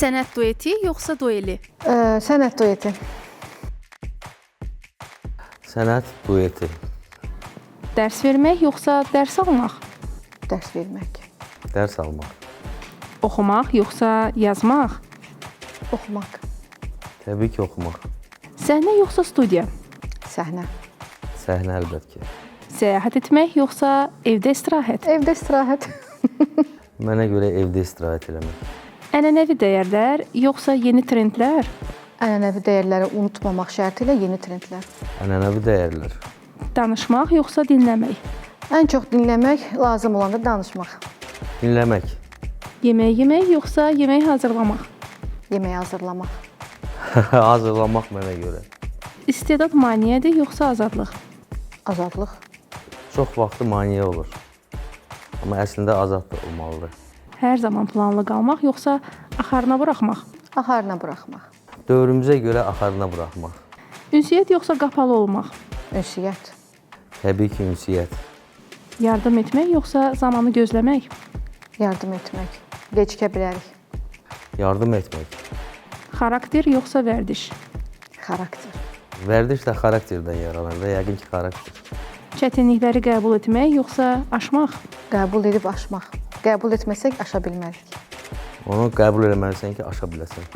Sənət dueti yoxsa dueli? Sənət dueti. Sənət dueti. Dərs vermək yoxsa dərs almaq? Dərs vermək. Dərs almaq. Oxumaq yoxsa yazmaq? Oxumaq. Təbii ki, oxumaq. Səhnə yoxsa studiya? Səhnə. Səhnə əlbəttə ki. Səyahət etmək yoxsa evdə istirahət? Evdə istirahət. Mənə görə evdə istirahət eləmək. Ənənəvi dəyərlər yoxsa yeni trendlər? Ənənəvi dəyərləri unutmamaq şərti ilə yeni trendlər. Ənənəvi dəyərlər. Danışmaq yoxsa dinləmək? Ən çox dinləmək, lazım olanda danışmaq. Dinləmək. Yemək yemək yoxsa yemək hazırlamaq? Yemək hazırlamaq. Hazırlamaq mənə görə. İstedad maneədir yoxsa azadlıq? Azadlıq. Çox vaxtı maneə olur. Amma əslində azad da olmalıdır. Hər zaman planlı qalmaq yoxsa axarına buraxmaq? Axarına buraxmaq. Dövrümüzə görə axarına buraxmaq. Ünsiyyət yoxsa qapalı olmaq? Ünsiyyət. Təbii ki, ünsiyyət. Yardım etmək yoxsa zamanı gözləmək? Yardım etmək. Gecikə bilərik. Yardım etmək. Xarakter yoxsa vərdiş? Xarakter. Vərdiş də xarakterdən yaranır da, yəqin ki, xarakter. Çətinlikləri qəbul etmək yoxsa aşmaq? Qəbul edib aşmaq. Qəbul etməsək aşa bilmərik. Onu qəbul eləməlisən ki, aşa biləsən.